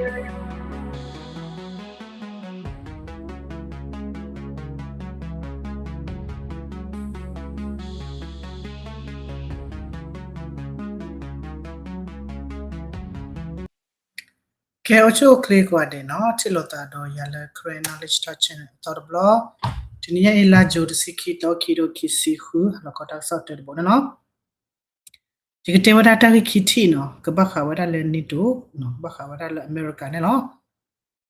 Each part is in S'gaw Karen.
ကဲ အိၣ်ဆူၣ်အိၣ်ချ့ကိးဂၤဒဲးနီၤ, ထံၣ်လိာ်သးဒီးယၤလၢ Karen Knowledge Talk Channel အသီတဘျီ, တနံၤညါအံၤ လါယူၤ တဆံခံသီ ခံကထိခံဆံဃု ဟါလီၤခီတၢ်ကစီၣ်တၢတဘိန့ၣ်လီၤ. ယကတဲဝဲဒၣ်တၢ်ဂ့ၢ်ခံထံၣ်နီၤ, ကဘၣ်ဃးဝဲဒၣ်လၢ NATO, ကဘၣ်ဃးဝဲဒၣ်လၢအမဲရကၤန့ၣ်လီၤ.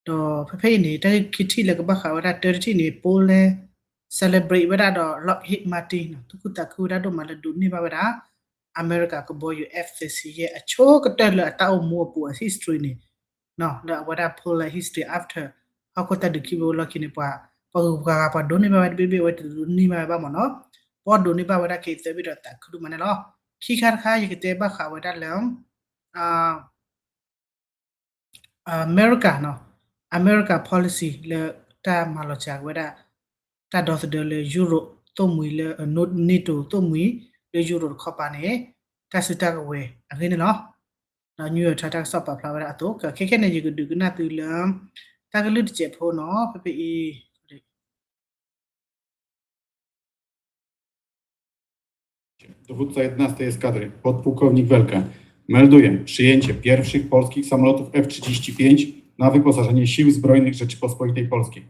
ဒီးဖဲဖဲအံၤန့ၣ် တၢ်ဂ့ၢ်ခံထံၣ်လၢကဘၣ်ဃးဝဲဒၣ်တၢတထံၣ်န့ၣ် Poland celebrate ဝဲဒၣ်ဒီး Lockheed Martin နီၤ, သူၣ်ခုသးခုဝဲဒၣ်ဒိၣ်မးလၢဒိးန့ၢ်ဘၣ်ဝဲဒၣ် အမဲရကၤကဘီယူၤ F thirty-seven အဆိကတၢၢ်လၢအတၢ်အိၣ်မူအပူၤအ history န့ၣ် လၢအဝဲဒၣ် Poland history after ဟီၣ်ခိၣ်တၢ်ဒုးခံဘိလီၢ်ခံန့ၣ် ပှၤ ပှၤဂုၤပှၤဂၤပှၤဒိးန့ၢ်ဘၣ်ဝဲတဘ့ၣ်ဘ့ၣ် အဝဲတဒိးန့ၢ်ဘၣ်ဝဲဘၣ်မ့ၢ်နီၤ, ပှၤဒိးန့ၢ်ဘၣ်ဝဲဒၣ်က့ၤသၢဘ့ၣ်ဒီးသးခုဒိၣ်မးန့ၣ်လီၤ. ခံခါတခါ ယကတဲဘၣ်ဃးဝဲဒၣ်လၢ အမဲရကၤနီၤ, အမဲရကၤ policy လၢတၢ်မၤလီၤစှၤဝဲဒၣ် တၢ်ဒီသဒၢလၢ Europe သိၣ်မှံၤလၢ NATO သိၣ်မှံၤလၢယူရိၣ်တခီပၤန့ၣ် တၢ်စုတၢ်ကဝဲၤအဂ့ၢ်န့ၣ်လီၤ. ဒီး New York Times တၢ်ကစီၣ်ပာ်ဖျါဝဲဒၣ်အသိး ခဲခဲန့ၣ် ယကဒုးကနၣ်သုလၢ တၢ်ကလုၢ်တစဲးဖိနီၤ ဖဲဖဲအံၤ Dowódca jednastej eskadry, podpułkownik Welke, melduje przyjęcie pierwszych polskich samolotów F trzydzieści pięć na wyposażenie Sił Zbrojnych Rzeczypospolitej Polskiej.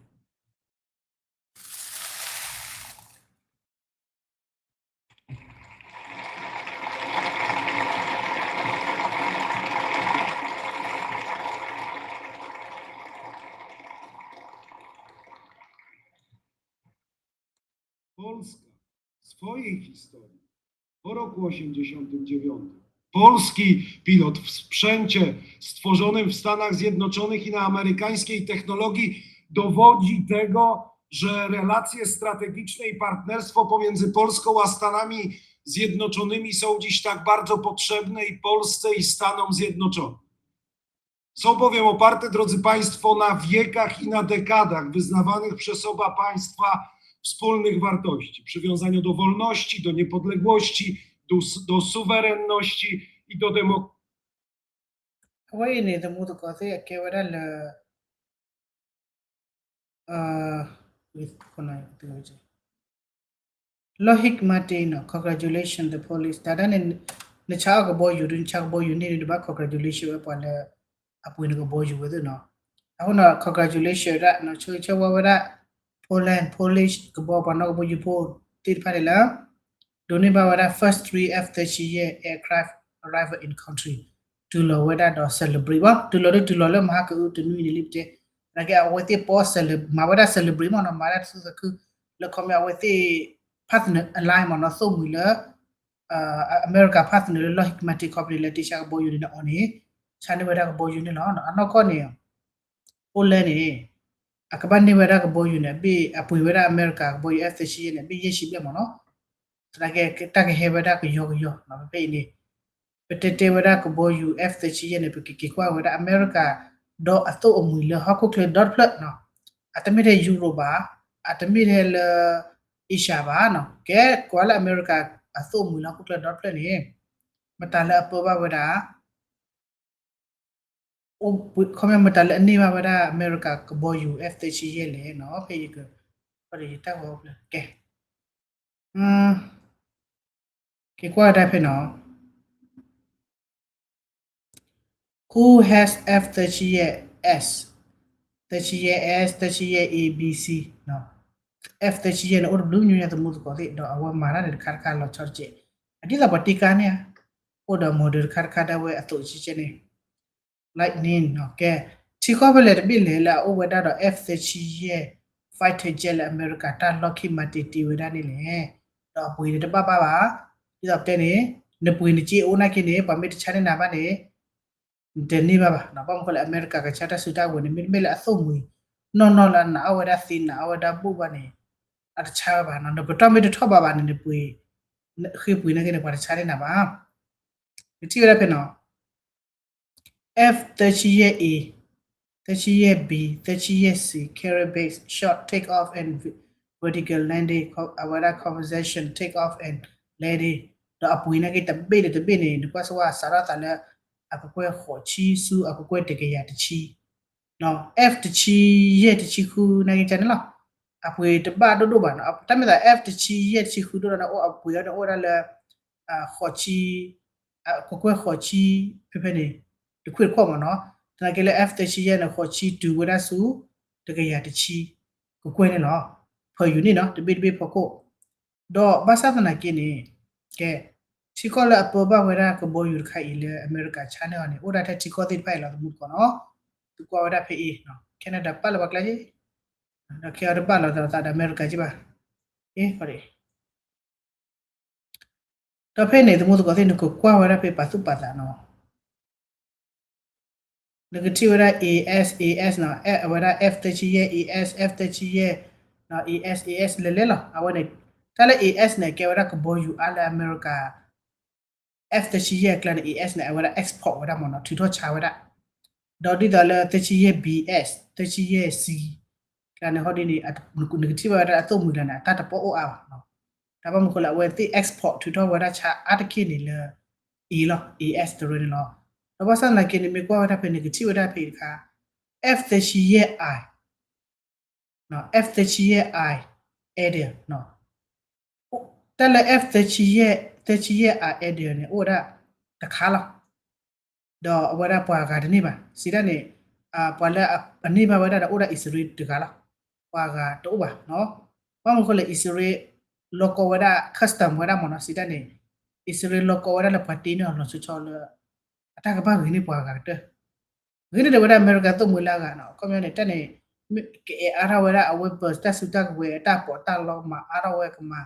Polska w swojej historii po roku osiemdziesiątym dziewiątym. Polski pilot w sprzęcie stworzonym w Stanach Zjednoczonych i na amerykańskiej technologii dowodzi tego, że relacje strategiczne i partnerstwo pomiędzy Polską a Stanami Zjednoczonymi są dziś tak bardzo potrzebne i Polsce, i Stanom Zjednoczonym. Są bowiem oparte, drodzy Państwo, na wiekach i na dekadach wyznawanych przez oba państwa wspólnych wartości, przywiązania do wolności, do niepodległości, do, do suwerenności i do demokracji. အဝဲအံၤန့ၣ် သမူသကိးသ့ၣ်အကဲဝဲဒၣ်လၢ Lockheed Martin နီၤ, congratulation the police တၢ်ဒၣ်န့ၣ် နဆါအီၣ်ကဘီယူၤဒုး နဆါကဘီယူၤန့ၣ်ဒုး နဘၣ် congratulation ဝဲပှၤလၢ အပှ့ၤနကဘီယူၤဝဲသ့ၣ်နီၤ. အဃိနီၤ congratulation ဒၣ်နီၤ ဆၢဂ့ၤဆၢဝါဝဲဒၣ် Poland Polish ကဘီပှၤနီၣ်ကဘီယူၤဖိသ့ၣ်တဖၣ်န့ၣ်လၢ ဒိးန့ၢ်ဘၣ်ဝဲဒၣ် first three F thirty-seven aircraft arrival in country တုၤလီၤဝဲဒၣ်ဒီး celebrate ဘၣ် တုၤလီၤဒုးတုၤလီၤလၢမဟါကအုတနွံန့ၣ်လံပတဲ သနာ်က့အဝဲသ့ၣ်ပီ cele- မၤဝဲဒၣ် celebrate မ့ၢ်နီၤ မၤဒၣ်သူၣ်သးခု လၢခီမ့ၢ်အဝဲသ့ၣ် partner align မ့ၢ်နီၤ သိၣ်မှံၤလၢ အမဲရကၤ partner လၢ Lockheed Martin company လၢတ့ဆါကဘီယူၤန့ၣ်အီၤန့ၣ် ဆါန့ၢ်ဝဲဒၣ်ကဘီယူၤန့ၣ်လီၤ. အနီၢ်ကီၢ်န့ၣ် Poland န့ၣ် အကဘၣ်န့ၢ်ဝဲဒၣ်ကဘီယူၤန့ၣ် အဘ့ၣ်အပှ့ၤဝဲဒၣ်အမဲရကၤကဘီယူၤ F thirty-seven န့ၣ် အဘ့ၣ်ယဲၢ်ဆံဘျဲၣ်မ့ၢ်နီၤ သနာ်က့ တၢ်ကဟဲဝဲဒၣ်ကယီကယီ ဖဲအံၤန့ၣ် ပတဲတဲဝဲဒၣ်ကဘီယူၤ F thirty-seven န့ၣ် ပကက့ၤကွၢ်ဝဲဒၣ်အမဲရကၤ ဒီးအသိၣ်အမှံၤလၢဟီၣ်ခိၣ်ချၢဒီတဖျၢၣ်နီၤ အတမ့ၢ်ထဲ Europe ဘၣ် အတမ့ၢ်ထဲလၢ Asia ဘၣ်နီၤ ကဲကွၢ်လၢအမဲရကၤ အသိၣ်အမှံၤလၢဟီၣ်ခိၣ်ချၢဒီတဖျၢၣ်န့ၣ် မတၤလၢအပၢဘၣ်ဝဲဒၣ် အိၣ်ခီမ့ၢ်မတၤလၢအန့ၢ်ဘၣ်ဝဲဒၣ်အမဲရကၤကဘီယူၤ F thirty-seven လဲၣ်နီၤ ဖဲယက ယတၢ်ဂီၤဖျၢၣ် ကဲ က့ၤကွၢ်ဝဲဒၣ်ဖဲနီၤ Who has F thirty-seven S, thirty-seven S, thirty-seven A B C F thirty-sevenန့ၣ် အိၣ်တဘျုးညီညီသမူသကိးသ့ၣ် ဒီးအဝဲမၤတၢ်န့ၣ်တခါတခါလီၤဆီတက့ၢ်. အဒ်သိးပှၤတ့ကါန့ၣ်ဧါ, အိၣ်ဒီး model တခါတခါဒၣ်ဝဲအသိးကဲန့ၣ် Lightning နီၤ ကဲ ထံကီၢ်ဖဲလဲၣ်တဘ့ၣ်လဲၣ်လၢအအိၣ်ဝဲဒၣ်ဒီး F thirty-seven fighter jet လၢအမဲရကၤတၢ်လီၢ်ခံမၤတ့ၢ်တ့ၢ်ဝဲဒၣ်န့ၣ်လဲၣ်. ဒီးအပှ့ၤန့ၣ်တဘၣ်ဘၣ်ဘၣ်. ဒ်သိးပတဲန့ၣ် နပှ့ၤနစ့အိၣ်နာ်က့န့ၣ် ပှၤမ့ၢ်တဆါန့ၢ်နၤဘၣ်န့ၣ် နတန့ၢ်ဘၣ်ဘၣ်. ဘၣ်မနုၤဃိလၢအမဲရကၤကဆါတၢ်စုတၢ်ဝဲၤန့ၣ် မ့တမ့ၢ်လၢအသိၣ်မှံၤ နီၢ်နီၢ်လၢအနာ်အီၣ်ဝဲဒၣ်သ့ နာ်အီၣ်ဝဲဒၣ်ဘိၣ်ဘၣ်န့ၣ် အတဆါဝဲဘၣ်နီၤ. နပတီၢ်မ့ၢ်တထီၣ်ဘၣ်ဘၣ်န့ၣ် နပှ့ၤ ဃ့ပှ့ၤနာ်က့န့ၣ် ပှၤတဆါန့ၢ်နၤဘၣ်. နထံၣ်ဝဲဒၣ်ဖဲနီၤ F thirty-eight A, thirty-eight B, thirty-eight C carrier based shot takeoff and vertical landing အဝဲဒၣ် conventional takeoff and landing ဒီးအပှ့ၤနာ်က့တဘ့ၣ်ဒီးတဘ့ၣ်န့ၣ် နကွၢ်စ့ၢ်ဝဲစးထီၣ်သးလၢ အကကွဲၢ်ဃိးဆံဆူအကကွဲၢ်တကယၤတဆံ, F တဆံယဲၢ်တဆံဃု နာ်က့န့ၣ်လီၤ. အပှ့ၤတဘၣ်ဒိၣ်ဒိၣ်ဘၣ်နီၤ, တၢ်မ့ၢ်သး F တဆံယဲၢ်တဆံဃုဒိၣ်ဒီးန့ၣ် အပှ့ၤအီၤန့ၣ်အိၣ်ဝဲဒၣ်လၢ ဃိးဆံ ကကွဲၢ်ဃိးဆံ ဖဲဖဲန့ၣ် တခွံၣ်တခီၣ်မ့ၢ်နီၤ. သနာ်က့လၢ F သၢဆံယဲၢ်န့ၣ် ဃိးဆံတုၤဝဲဒၣ်ဆူ တကယၤတဆံ ကကွဲၢ်န့ၣ်လီၤ. Per unit နီၤ တဘ့ၣ်တဘ့ၣ်ဖီခိၣ်. ဒီးဘၣ်ဆၣ်သနာ်က့န့ၣ် ကဲ ထံကီၢ်လၢအပၢဘၣ်ဝဲဒၣ်ကဘီယူၤတခါအံၤလၢ America ဆါန့ၢ်အီၤန့ၣ် အိၣ်ဒၣ်ထဲထံကီၢ်သ့ၣ်တဖၣ်အံၤလီၤ သမူသကိးနီၤ. သုကွၢ်ဝဲဒၣ်ဖဲအံၤ Canada ပာ်လၢပှၤကျါက့ ဒီးခဲအံၤတဘၣ်လီၤသးဒီး America က့ဘၣ်. ဒီးဖဲန့ၣ် သမူသကိးသ့ၣ် နကကွၢ်ဝဲဒၣ်ဖဲပာ်သူၣ်ပာ်သးနီၤ. နကထံၣ်ဝဲဒၣ် AS AS နီၤ, အဝဲဒၣ် F သၢဆံယဲၢ် AS, F သၢဆံယဲၢ် AS AS လဲၤလဲၤလီၤ. အဝဲန့ၣ် တၢ်လၢ AS န့ၣ် ကဲဝဲဒၣ်ကဘီယူၤအါလၢ America F သၢဆံယဲၢ်အကျါန့ၣ် AS န့ၣ် အဝဲဒၣ် export ဝဲဒၣ်မ့ၢ်နီၤ, ထုးထီၣ်ဆါဝဲဒၣ်. ဒီးဒ်သိးလၢ သၢဆံယဲၢ် BS, သၢဆံယဲၢ် C ကျါန့ၣ် ဟီဒ်န့ၣ် နကထံၣ်ဘၣ်ဝဲဒၣ်အသိၣ်မှံၤလၢန့ၣ် အတၢ်တပီၣ်အိၣ်အါဘၣ်နီၤ. တၢ်ဘၣ်မနုၤဃိလၢအဝဲသ့ၣ် export ထုးထီၣ်ဝဲဒၣ်ဆါအါတက့ၢ်န့ၣ်လၢ A လီၤ, AS တရၢန့ၣ်လီၤ. ဒီးဘၣ်ဆၣ်သနာ်က့န့ၣ် မ့ၢ်ကွၢ်ဝဲဒၣ်ဖဲန့ၣ် ကထံၣ်ဝဲဒၣ်ဖဲအံၤတခါ F သၢဆံယဲၢ် I, F သၢဆံယဲၢ် I Aiden တၢ်လၢ F သၢဆံယဲၢ် သၢဆံယဲၢ် I Aiden န့ၣ် အိၣ်ဝဲဒၣ်တခါလီၤ. ဒီးအဝဲဒၣ်ပှၤဂၤတန့ၢ်ဘၣ် စံးတၢ်န့ၣ်, ပှၤလၢအန့ၢ်ဘၣ်ဝဲဒၣ်ဒီးအိၣ်ဒၣ်အံၣ်စရ့လးတဂၤလီၤ. ပှၤဂၤတအိၣ်ဘၣ်နီၤ. ဘၣ်မနုၤဃိလၢအံၣ်စရ့လး လီၤကီဝဲဒၣ် custom ဝဲဒၣ်မ့ၢ်နီၤ, စံးတၢ်န့ၣ် အံၣ်စရ့လးလီၤကီဝဲဒၣ်လၢပှၤတ့န့ၢ်အီၤလီၤဆီဆီလၢ အတၢ်ကဘၣ်ဂ့ၤန့ၢ်ပှၤဂၤကတၢၢ် ဂ့ၤန့ၢ်ဒီးဝဲဒၣ်အမဲရကၤသိၣ်မှံၤလၢအဂၤနီၤ. ခီပညီန့ၣ် တၢ်န့ၣ် ကအဲၣ်အါထီၣ်ဝဲဒၣ်အဝဲပၢၤတၢ်စုတၢ်ကဝဲၤအတၢ်ပီးတၢ်လီ မၤအါထီၣ်ဝဲကမၤ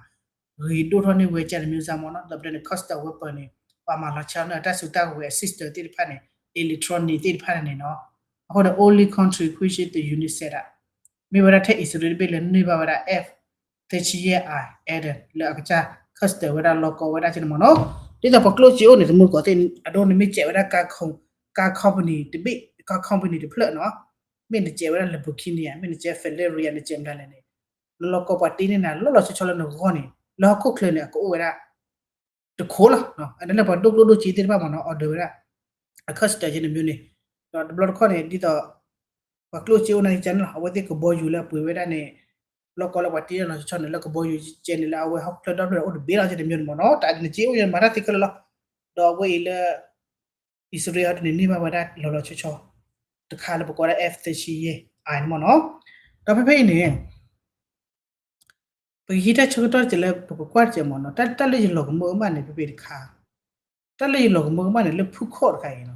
ဂ့ၤဒိၣ်ထီၣ်န့ၢ်ဝဲကဲန့ၣ် မျိုးစံးမ့ၢ်နီၤ. ဒီးဖဲန့ၣ် custom အဝဲပၢၤန့ၣ် ပှၤမၤလီၤဆီန့ၢ်အတၢ်စုတၢ်ကဝဲၤ system သ့ၣ်တဖၣ်န့ၣ် electronic သ့ၣ်တဖၣ်န့ၣ်နီၤ. အဃိန့ၣ် only country which is the unit set up မ့ၢ်ဝဲဒၣ်ထဲအံၣ်စရ့လးတဘ့ၣ်လၢန့ၢ်ဘၣ်ဝဲဒၣ် F သၢဆံယဲၢ် I Aiden လၢအကစၢ် custom ဝဲဒၣ်လီၤကီဝဲဒၣ်ကဲန့ၣ်မ့ၢ်နီၤ. ဒ်သိးပှၤကျိၣ်စ့အိၣ်န့ၣ် သမူသကိးသ့ၣ် အဒိန့ၣ်မ့ၢ်စဲးဝဲဒၣ် car company တဘ့ၣ် car company တဖျၢၣ်နီၤ. မ့ၢ်နစဲးဝဲဒၣ် Lamborghini ဧါ, မ့ၢ်နစဲး Ferrari ဧါ, နစဲးမတၤလဲၣ်န့ၣ် နလီၤကီပှၤတ့န့ၢ်နၤလီၤလီၤဆီဆီလၢနဂီၢ်န့ၣ် လၢဟီၣ်ခိၣ်ချၢန့ၣ် အကအိၣ်ဝဲဒၣ် တခိၣ်လီၤ. အန့ၣ်လၢပှၤဒိၣ်ကျိၣ်ဒိၣ်စ့သ့ၣ်တဖၣ်မ့ၢ်နီၤ order ဝဲဒၣ် အ custom ကဲန့ၣ် မျိုးန့ၣ်. ဒီးတဘျီတခီၣ်န့ၣ် ဒ်သိး ပှၤကျိၣ်စ့အိၣ်နာ်က့န့ၣ်လီၤ. အဝဲသ့ၣ်ကဘီယူၤလၢပှ့ၤဝဲဒၣ်န့ၣ် လီၤကီလၢပှၤတ့န့ၢ်လီၤဆီဆီန့ၣ် လၢကဘီယူၤကဲန့ၣ်လၢအဝဲဟီၣ်ခိၣ်ချၢဒီဖျၢၣ်အိၣ်တဘ့ၣ်လီၤ ကဲန့ၣ် မျိုးန့ၣ်မ့ၢ်နီၤ. တၢ်နစ့အိၣ်ယဲမၤတၢ်သ့ခဲလၢာ်လီၤ. ဒီးအဝဲအံၤလၢ အံၣ်စရ့လးဟီဒ်န့ၣ် န့ၢ်ဘၣ်ဝဲဒၣ်လီၤလီၤဆီဆီ တခါလၢပကိးဝဲဒၣ် F သၢဆံယဲၢ် I န့ၣ်မ့ၢ်နီၤ. ဒီးဖဲဖဲအံၤန့ၣ် ပကဟံးတၢ်ဆၢကတီၢ်တစဲးလၢပကကွၢ်တစဲးမ့ၢ်နီၤ. တၢ်လၢယလီၤကမၢကမၣ်န့ၣ် ဖဲဖဲတခါ တၢ်လၢယလီၤကမၢကမၣ်န့ၣ် လၢဖုခီၣ်တခါအံၤနီၤ.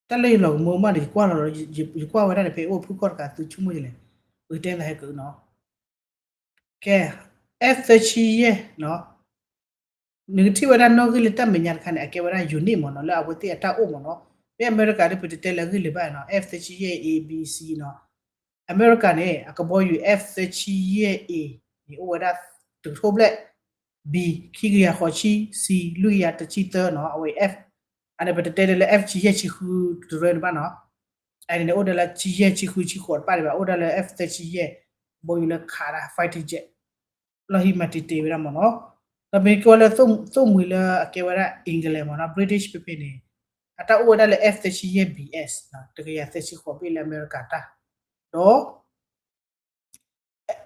တၢ်လၢယလီၤကမၢကမၣ်န့ၣ် ယကွၢ်လီၤလီၤ ယကွၢ်ဝဲဒၣ်န့ၣ် ဖဲအိၣ်ဖုခီၣ်တခါ သုဆိကမိၣ်ယလဲၣ်. ပကတဲမဟဲကနီၤ ကဲ F သၢဆံယဲၢ်နီၤ. နကထံၣ်ဝဲဒၣ်နီၣ်ဂံၢ်လၢတၢ်မဲာ်ညါတခါန့ၣ် အကဲဝဲဒၣ် unit မ့ၢ်နီၤ လၢအဝဲသ့ၣ်အတၢ်အိၣ်မ့ၢ်နီၤ. မ့ၢ်အမဲရကၤဒီး ပတတဲလၢအဂ့ၢ်လၢၤဘၣ်နီၤ F သၢဆံယဲၢ် A B C နီၤ. အမဲရကၤန့ၣ် အကဘီယူၤ F သၢဆံယဲၢ် A န့ၣ် အိၣ်ဝဲဒၣ် တကထိဘျဲၣ်, B ခံကယၤဃိးဆံ, C လွံၢ်ကယၤတဆံသၢနီၤ. အဝဲ F အန့ၣ် ပတတဲလၢ F ဆံယဲၢ်ဆံဃုတရၢန့ၣ်ဘၣ်နီၤ. အန့ၣ်န့ၣ် အိၣ်ဒၣ်လၢဆံယဲၢ်ဆံဃုဆံဃိးတဖၣ်ဒံးဘၣ် အိၣ်ဒၣ်လၢ F သၢဆံယဲၢ် ကဘီယူၤလၢခးဒၣ် fighter jet လီၢ်ဟံၣ်မၤတ့ၢ်တ့ၢ်ဝဲဒၣ်မ့ၢ်နီၤ. ဒီးမ့ၢ်ကဲဝဲလၢ သိၣ်မှံၤလၢအကဲဝဲဒၣ် England မ့ၢ်နီၤ British ဖဲဖဲန့ၣ် အတၢ်အိၣ်ဝဲဒၣ်လၢ F သၢဆံယဲၢ် B S တကယၤသၢဆံဃိးဘ့ၣ်လၢအမဲရကၤတၢ်. ဒီး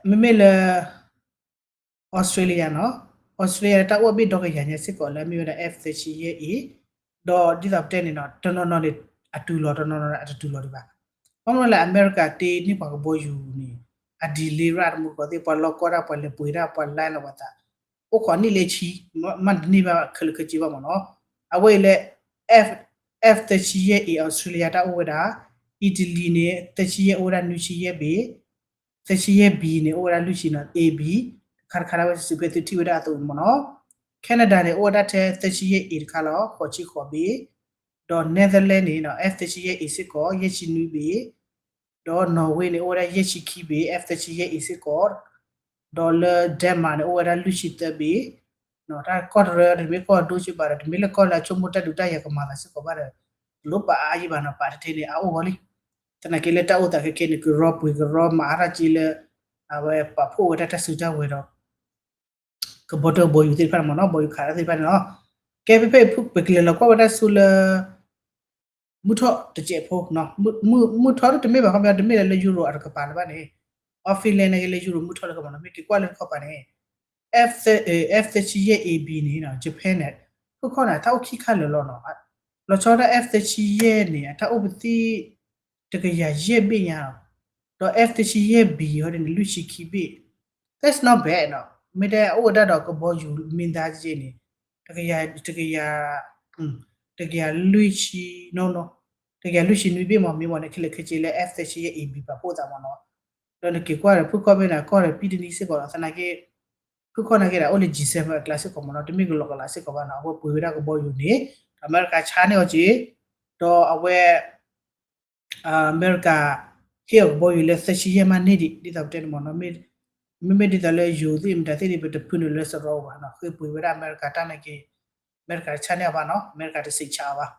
မ့မ့ၢ်လၢ Australia နီၤ Australia တၢ်အိၣ်ဘ့ၣ်ဒီကယၤညါစ့ၢ်ကီးလၢမ့ၢ်ဝဲဒၣ် F သၢဆံယဲၢ် A ဒီးဒ်သိးပတဲန့ၣ်နီၤ တနီၤနီၤန့ၣ် အတုၤလီၤ တနီၤနီၤန့ၣ် အတတုၤလီၤဒံးဘၣ်. ဘၣ်မနုၤလၢအမဲရကၤတ့န့ၢ်ပှၤကဘီယူၤန့ၣ် အ delay ရၣ်တမူတကိးသ့ၣ် ပှၤလီၢ်ကီၢ်ဒၣ် ပှၤလဲၤပှ့ၤဒၣ် ပှၤလဲလီၤပှၤသး အိၣ်ခိးနံၣ်လၢဆံ မ့ၢ်တန့ၢ်ဘၣ်ခဲလၢာ်ခဲဆ့ဘၣ်မ့ၢ်နီၤ. အဝဲအံၤလၢ F F သၢဆံယဲၢ် A Australia တၢ်အိၣ်ဝဲဒၣ် Italy န့ၣ် သၢဆံယဲၢ် အိၣ်ဝဲဒၣ်နွံဆံယဲၢ်ဘ့ၣ် သၢဆံယဲၢ် B န့ၣ် အိၣ်ဝဲဒၣ်လွံၢ်ဆံနီၤ A B တခါတခါဒၣ်ဝဲစုဖဲသုထံၣ်ဝဲဒၣ်အသိးမ့ၢ်နီၤ. Canada န့ၣ် အိၣ်ဝဲဒၣ်ထဲသၢဆံယဲၢ် A တခါလီၤ ဃိးဆံဃိးဘ့ၣ်, ဒီး Netherlands န့ၣ် F သၢဆံယဲၢ် A စ့ၢ်ကီး ယဲၢ်ဆံနွံဘ့ၣ်, ဒီး Norway န့ၣ် အိၣ်ဝဲဒၣ်ယဲၢ်ဆံခံဘ့ၣ် F သၢဆံယဲၢ် A စ့ၢ်ကီး, ဒီးလၢ Denmark န့ၣ် အိၣ်ဝဲဒၣ်လွံၢ်ဆံသၢဘ့ၣ်, တၢ်ကီၢ်တရၢ တမ့ၢ်ကီၢ်ဒိၣ်စ့ၢ်ဘၣ်ဒီး တမ့ၢ်လၢကီၢ်လၢအဆိကမိၣ်တၢ်ဒုးတၢ်ယၤကမၤသးစ့ၢ်ကီးဘၣ်ဒီး တလိၣ်ပာ်အါယံာ်ဘၣ်နီၤ ပာ်တထဲန့ၣ် အအိၣ်ဂီၤလံ. သနာ်က့လၢတၢ်အိၣ်သးခဲခဲန့ၣ် ကရီပှ့ၤကရီမၤအါထီၣ်က့လၢ အဝဲပာ်ဖှိၣ်ဝဲဒၣ်တၢ်စုတၢ်ဝဲၤဒီး ကဘီတၢ်ကဘီယူၤသ့ၣ်တဖၣ်န့ၣ်မ့ၢ်နီၤ ဘီယူၤခးတၢ်သ့ၣ်တဖၣ်န့ၣ်လီၤ. ကဲဖဲဖဲ ပကလဲၤလီၤကွၢ်ဝဲဒၣ်ဆူလၢ မုၢ်ထီၣ်တစဲးဖိ, မုၢ်ထီၣ်တမ့ၢ်ဘၣ် ခီပညီ တမ့ၢ်လၢ Euro အတကပၤလၢၤဘၣ်န့ၣ်, အီ Finland န့ၣ်က့လၢ Euro မုၢ်ထီၣ်လၢကမၤနီၤ မ့ၢ်က့ၤကွၢ်လၢတခီပၤန့ၣ် F F thirty-eight A B န့ၣ် Japan န့ၣ် ဖုၣ်ခီၣ်န့ၣ် အတၢ်အိၣ်ခံခါလၢာ်လီၤနီၤ. လီၤဆီဒၣ် F thirty-eight န့ၣ် အတၢ်အိၣ်ပသံၣ် တကယၤယဲၢ်ဘ့ၣ်ညါလီၤ. ဒီး F thirty-eight B ဟီဒ်န့ၣ် လွံၢ်ဆံခံဘ့ၣ်, that's not bad နီၤ. မ့ၢ်တဲအအိၣ်ဝဲဒၣ်ဒီးကဘီယူၤမ့ၢ်သါက့န့ၣ် တကယၤ တကယၤလွံၢ်ဆံ နီၤ, တကယၤလွံၢ်ဆံနွံဘ့ၣ်မ့ၢ် မ့ၢ်မ့ၢ်န့ၣ် ခဲလၢာ်ခဲဆ့လၢ F thirty-eight A B ပာ်ဖှိၣ်သးမ့ၢ်နီၤ. ဒီးနက့ၤကွၢ်ဒီး ဖုၣ်ခီၣ်ဖဲန့ၣ် ကီၢ်ဒီးပံတနံၤစ့ၢ်ကီးလီၤ. သနာ်က့ ဖုၣ်ခီၣ်နာ်က့ဒီး အိၣ်လၢ G seven အကျါစ့ၢ်ကီးမ့ၢ်နီၤ, တမ့ၢ်ကလီကလးစ့ၢ်ကီးဘၣ်နီၤ. အဝဲပှ့ၤဝဲဒၣ်ကဘီယူၤန့ၣ် ဒီးအမဲရကၤဆါန့ၢ်အီၤက့, ဒီးအဝဲ အမဲရကၤ ဟ့ၣ်အီၤကဘီယူၤလၢ သၢဆံယဲၢ်မးန့ၢ်ဒံး ဒ်သိးပတဲန့ၣ်မ့ၢ်နီၤ. မ့မ့ၢ်ဒ်သိးလၢယိၤသ့ၣ်မတၤသ့ၣ်န့ၣ် ပတဖုနုာ်လၢစရီပူၤဘၣ်နီၤ. ဃ့ပှ့ၤဝဲဒၣ်အမဲရကၤတၢ်နာ်က့, အမဲရကၤတဆါန့ၢ်အီၤဘၣ်နီၤ, အမဲရကၤတစံးဆါအီၤဘၣ်.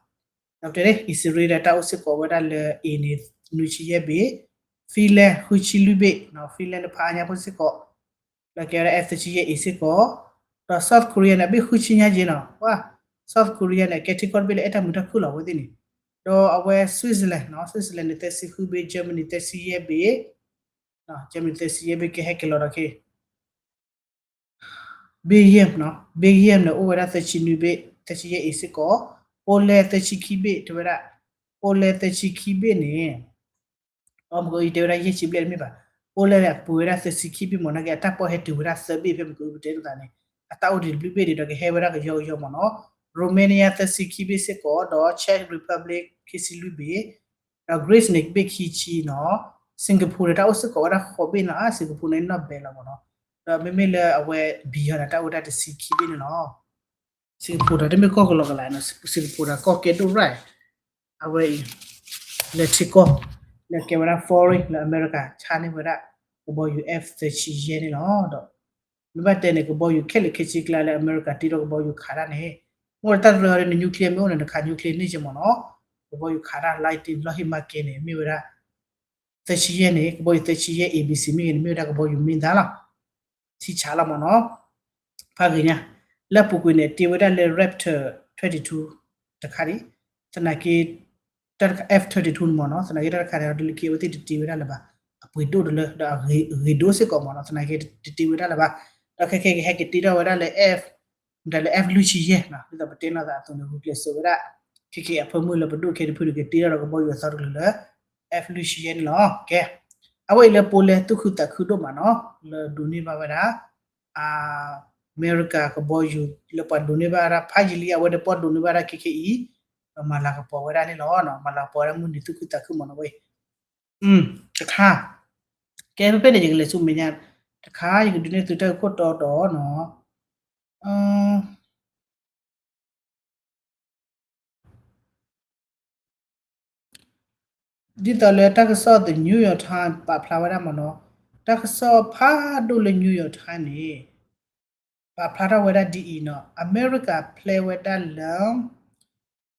ဒီးပတဲန့ၣ် အံၣ်စရ့လးတၢ်အိၣ်စ့ၢ်ကီးဝဲဒၣ်လၢ A န့ၣ် နွံဆံယဲၢ်ဘ့ၣ်, Finland ဃုဆံလွံၢ်ဘ့ၣ်နီၤ, Finland တဖၣ်အါညါဖိစ့ၢ်ကီး လၢကဲဝဲဒၣ် F thirty-eight A စ့ၢ်ကီး, ဒီး South Korea န့ၣ် အဘ့ၣ်ဃုဆံညါက့နီၤ, ဝါ, South Korea န့ၣ် ကဲထံကီၢ်တဘ့ၣ်လၢအဲၣ်တၢ်မုာ်တၢ်ခုၣ်လီၤအဝဲသ့ၣ်န့ၣ်, ဒီးအဝဲ Switzerland နီၤ, Switzerland န့ၣ် သၢဆံဃုဘ့ၣ်, Germany သၢဆံယဲၢ်ဘ့ၣ်, Germany သၢဆံယဲၢ်ဘ့ၣ် ကဲဟဲက့ၤလီၤဒီးက့ Belgium နီၤ, Belgium န့ၣ် အိၣ်ဝဲဒၣ်သၢဆံနွံဘ့ၣ်, သၢဆံယဲၢ်အံၤစ့ၢ်ကီး, Poland သၢဆံခံဘ့ၣ် တဲဝဲဒၣ်, Poland သၢဆံခံဘ့ၣ်န့ၣ်, အမ့ၢ်ကယတဲဝဲဒၣ်ယဲၢ်ဆံဘျဲၣ်တမ့ၢ်ဘၣ်, Poland န့ၣ် အပှ့ၤဝဲဒၣ်သၢဆံခံဘ့ၣ်မ့ၢ်နီၤ, ကဲအတၢ်ပီၢ်ဟဲတုၤဝဲဒၣ်သၢဘ့ၣ်ဖဲမ့ၢ်ကပတဲနသးန့ၣ်, အတၢ်အိၣ်ဒံးတဘျုးဘ့ၣ်ဒံးဒီးကဟဲဝဲဒၣ်ကယီကယီမ့ၢ်နီၤ, Romania သၢဆံခံဘ့ၣ်စ့ၢ်ကီး, ဒီး Czech Republic ခံဆံလွံၢ်ဘ့ၣ်, ဒီး Greece န့ၣ် ဘ့ၣ်ခံဆံနီၤ, Singapore န့ၣ် တၢ်အိၣ်စ့ၢ်ကီးဝဲဒၣ်ဃိးဘ့ၣ်နီၤ, Singapore န့ၣ် not bad လီၤမ့ၢ်နီၤ, ဒီးမ့မ့ၢ်လၢအဝဲ B ဟီန့ၣ် တၢ်အိၣ်ဝဲဒၣ်တဆံခံဘ့ၣ်န့ၣ်လီၤ. Singapore ဒီးတမ့ၢ်ကီၢ်ကလီကလးနီၤ, Singapore ဒီးကီၢ်ကဲဒိၣ်ရၣ်, အဝဲအံၤ လၢထံကီၢ် လၢကဲဝဲဒၣ် foreign လၢအမဲရကၤ ဆါန့ၢ်ဝဲဒၣ် ကဘီယူၤ F thirty-eight န့ၣ်လီၤ. ဒီး မ့ၢ်ဘၣ်တဲန့ၣ် ကဘီယူၤခဲလၢာ်ခဲဆ့ကျါလၢအမဲရကၤတ့ထီၣ်ကဘီယူၤခးတၢ်န့ၣ်, မ့ၢ်တၢ်တရၢအီၤဒီး န nuclear မ့ၢ်အိၣ်န့ၣ် နခး nuclear န့ၢ်က့မ့ၢ်နီၤ, ကဘီယူၤခးတၢ် lighting လီၢ်ဟ့ၣ်မၤကဲန့ၣ် မ့ၢ်ဝဲဒၣ် သၢဆံယဲၢ်န့ၣ် ကဘီယူၤသၢဆံယဲၢ် A B C မ့ၢ်ဂ့ၤန့ၣ် မ့ၢ်ဝဲဒၣ်ကဘီယူၤမ့ၢ်သါလီၤ. ထံဆးလီၤမ့ၢ်နီၤ. ဖးဂ့ၤညါ, လၢအပူၤကွံာ်န့ၣ် တ့ဝဲဒၣ်လၢ Raptor twenty-two တခါဒံး, သနာ်က့ F twenty-two န့ၣ်မ့ၢ်နီၤ, သနာ်က့တၢ်တခါန့ၣ် ဒုးလၢခံအဝဲသ့ၣ်တတ့ဝဲဒၣ်လၢၤဘၣ်, အပှ့ၤဒိၣ်တလၢ ဒီးအဂ့ၤဒိၣ်စ့ၢ်ကီးမ့ၢ်နီၤ, သနာ်က့တတ့ဝဲဒၣ်လၢၤဘၣ်, ဒီးခဲခဲကဟဲက့ၤတ့ထီၣ်ဝဲဒၣ်လၢ F မတၤလၢ F လွံၢ်ဆံယဲၢ်နီၤ, ဒ်သိးပတဲနီၤသးအသိးန့ၣ် ဂုာ်ကျဲးစၢးဝဲဒၣ် ခဲခဲအဖၢမုၢ်လၢပဒိၣ်ခဲတဖုန့ၣ် ကတ့ထီၣ်ဒီးကဘီယူၤအသီတကလုာ်လၢ F လွံၢ်ဆံယဲၢ်န့ၣ်လီၤ. ကဲ, အဝဲအံၤလၢ Poland သူၣ်ခုသးခုဒိၣ်မးနီၤ, လၢဒိးန့ၢ်ဘၣ်ဝဲဒၣ် အမဲရကၤကဘီယူၤ လၢပှၤဒိးန့ၢ်ဘၣ်ဝဲဒၣ်ဖးယံာ်လံ အဝဲဒီးပှၤဒိးန့ၢ်ဘၣ်ဝဲဒၣ်ခဲခဲအံၤ, ဒီးမၤလၤကပီၤဝဲဒၣ်န့ၣ်လီၤ, မၤလၤကပီၤဝဲဒၣ်မုၢ်နံၤသူၣ်ခုသးခုမ့ၢ်နီၤဝဲ တခါ, ကဲဖဲဖဲန့ၣ် ယကလဲၤဆူမဲာ်ညါ, တခါ ယကဒုးနဲၣ်သုတၢ်ဂ့ၢ်ခိၣ်တီဒီးနီၤ, ဒ်သိးလၢတၢ်ကစီၣ် The New York Times ပာ်ဖျါဝဲဒၣ်မ့ၢ်နီၤ, တၢ်ကစီၣ်ဖးဒိၣ်လၢ New York Times န့ၣ် ပာ်ဖျါထီၣ်ဝဲဒၣ်ဒ်အံၤနီၤ, အမဲရကၤဖျဲဝဲဒၣ်လၢ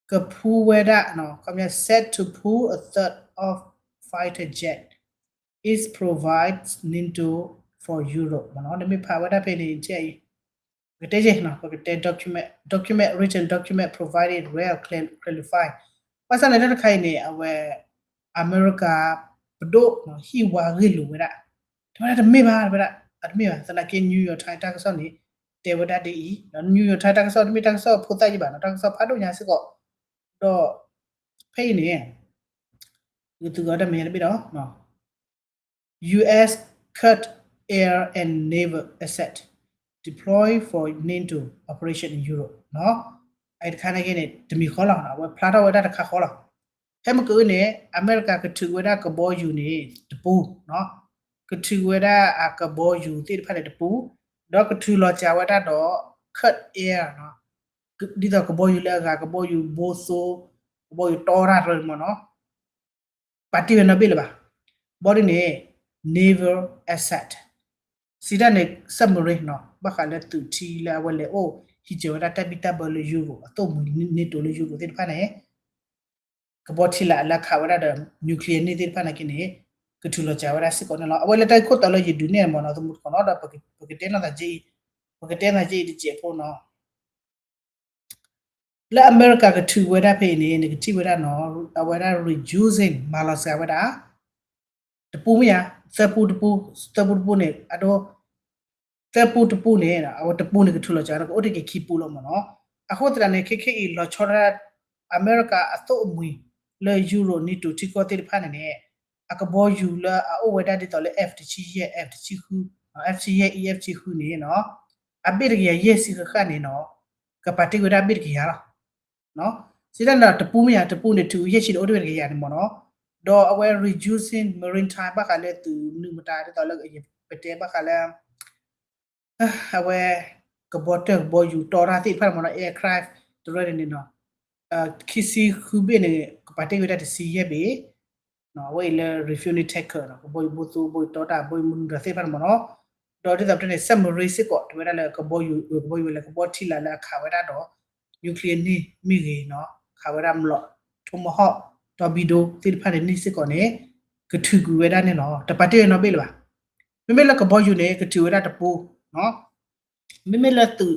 ကဖူဝဲဒၣ်, set to pull a third of fighter jet is provides NATO for Europe မ့ၢ်နီၤ, နမ့ၢ်ဖးဝဲဒၣ်ဖဲန့ၣ် ပကတဲယဲၢ်, ပကတဲ document, document, written document provided well clarify, ဘၣ်ဆၣ်န့ၣ်တၢ်တခါအံၤန့ၣ် အဝဲ အမဲရကၤ ပဒိၣ်ဟံၣ်ဝါဂ့ၢ်လိာ်ဝဲဒၣ်, တဝဲဒၣ်တမ့ၢ်ဘၣ်, တဝဲဒၣ်တမ့ၢ်ဘၣ်, သနာ်က့ New York Times တၢ်ကစီၣ်န့ၣ် တဲဝဲဒၣ်ဒ်အံၤ, New York Times တၢ်ကစီၣ်တမ့ၢ်တၢ်ကစီၣ်ဖိသၣ်ယံၤဘၣ်နီၤ, တၢ်ကစီၣ်ဖးဒိၣ်ညါစ့ၢ်ကီး, ဒီး ဖဲအံၤန့ၣ် ယကသုးဂီၤတၢ်မဲာ်ညါတဘ့ၣ်ဒီး U S cut air and naval asset deploy for NATO operation in Europe နီၤ, အတခါန့ၣ်က့န့ၣ် တမံၤဃီလီၤ, အဝဲဖျါထီၣ်ဝဲဒၣ်တခါဃီလီၤ. ဖဲမ့ၢ်ကအုၣ်န့ၣ် အမဲရကၤကထုးဝဲဒၣ်ကဘီယူၤန့ၣ်တပူၤ, ကထုးဝဲဒၣ်အကဘီယူၤသ့ၣ်တဖၣ်န့ၣ်တပူၤ, ဒီးကထုးလီၤစှၤဝဲဒၣ်ဒီး cut air နီၤ, ဒ်သိးကဘီယူၤလၢအဂၤ ကဘီယူၤဘိသိ, ကဘီယူၤတီတၢ်တရၢန့ၣ်မ့ၢ်နီၤ, ပာ်တ့ၢ်ဝဲနီတဘ့ၣ်လၢၤဘၣ်. ဘီဒ်န့ၣ် naval asset စံးတၢ်န့ၣ် submarine နီၤ, ဘၣ်ဃးလၢသုးထံလၢအဝဲလဲၤအိၣ်ဟံးစၢၤဝဲဒၣ်တၢ်ဘံၣ်တၢ်ဘၢလၢ Europe အသိၣ်မှံၤ NATO လၢ Europe သ့ၣ်တဖၣ်န့ၣ် ကဘီထံလာ်လၢခးဝဲဒၣ်ဒီး nuclear န့ၣ်သ့ၣ်တဖၣ်နာ်က့န့ၣ် ကထုးလီၤစှၤဝဲဒၣ်စ့ၢ်ကီးန့ၣ်လီၤ. အဝဲလၢတၢ်ဂ့ၢ်ခိၣ်တီလၢယဒုးနဲၣ်မ့ၢ်နီၤ သမူတကိးနီၤ ဒီးပကတဲနၤသးက့အံၤ, ပကတဲနၤက့အံၤတစဲးဖိနီၤ. လၢအမဲရကၤကထုးဝဲဒၣ်ဖဲအံၤန့ၣ် နကထံၣ်ဝဲဒၣ်နီၤ အဝဲဒၣ် reducing မၤလီၤစှၤဝဲဒၣ် တပူမ့ၢ်ဧါ, သၢပူတပူ, သၢပူတပူန့ၣ် အဒိ သၢပူတပူန့ၣ် အဝဲတပူန့ၣ်ကထုးလီၤစှၤ ကအိၣ်တ့ၢ်က့ၤခံပူလီၤမ့ၢ်နီၤ. အဃိသတးန့ၣ် ခဲခဲအံၤ လီၤဆီဒၣ်တၢ် အမဲရကၤအသိၣ်အမှံၤ လၢ Europe NATO ထံကီၢ်သ့ၣ်တဖၣ်န့ၣ်န့ၣ် အကဘီယူၤလၢအအိၣ်ဝဲဒၣ်ဒ်သိးလၢ F တဆံယဲၢ်, F တဆံဃု, F တဆံယဲၢ်အံၤ F တဆံဃုန့ၣ်နီၤ အဘ့ၣ်တကယၤယဲၢ်ဆံဃၣ်ဃၣ်န့ၣ်နီၤ ကပာ်တ့ၢ်ဝဲဒၣ်ဘ့ၣ်တကယၤလီၤ. စံးတၢ်န့ၣ်ဒီး တပူမ့ၢ်ဧါ, တပူန့ၣ် ထုးယဲၢ်ဆံန့ၣ် အိၣ်တ့ၢ်ဝဲတကယၤန့ၣ်မ့ၢ်နီၤ. ဒီးအဝဲ reducing maritime ဘၣ်ဃးလၢသုးနုာ်မတၤ ဒ်သိးလၢ ပတဲဘၣ်ဃးလၢ အဝဲ ကဘီတၢၢ်ကဘီယူၤတီတၢ်သ့ၣ်တဖၣ်န့ၣ်မ့ၢ်နီၤ aircraft တရၢန့ၣ်န့ၣ်နီၤ ခံဆံဃုဘ့ၣ်န့ၣ် ကပာ်တ့ၢ်ဝဲဒၣ်တဆံယဲၢ်ဘ့ၣ် အဝဲအံၤလၢ refueling tanker နီၤ ကဘီယူၤဘိသူ ဘီယူၤတီတၢ် ဘီယူၤမနုၤတၢ်သ့ၣ်တဖၣ်န့ၣ်မ့ၢ်နီၤ. ဒီးဒ်သိးပတဲန့ၣ် submarine စ့ၢ်ကီး တဲဝဲဒၣ်လၢကဘီယူၤ ကဘီယူၤဝဲလၢကဘီထံလာ်လၢအခးဝဲဒၣ်ဒီး nuclear န့ၣ်မ့ၢ်ဂ့ၤနီၤ ခးဝဲဒၣ်မျိာ် Tomahawk torpedo သ့ၣ်တဖၣ်န့ၣ်န့ၣ်စ့ၢ်ကီးန့ၣ် ကထုးကွံာ်ဝဲဒၣ်န့ၣ်လီၤ. တပာ်တ့ၢ်ဝဲနီတဘ့ၣ်လၢၤဘၣ်. မ့မ့ၢ်လၢကဘီယူၤန့ၣ် ကထုးဝဲဒၣ်တပူ မ့မ့ၢ်လၢသုး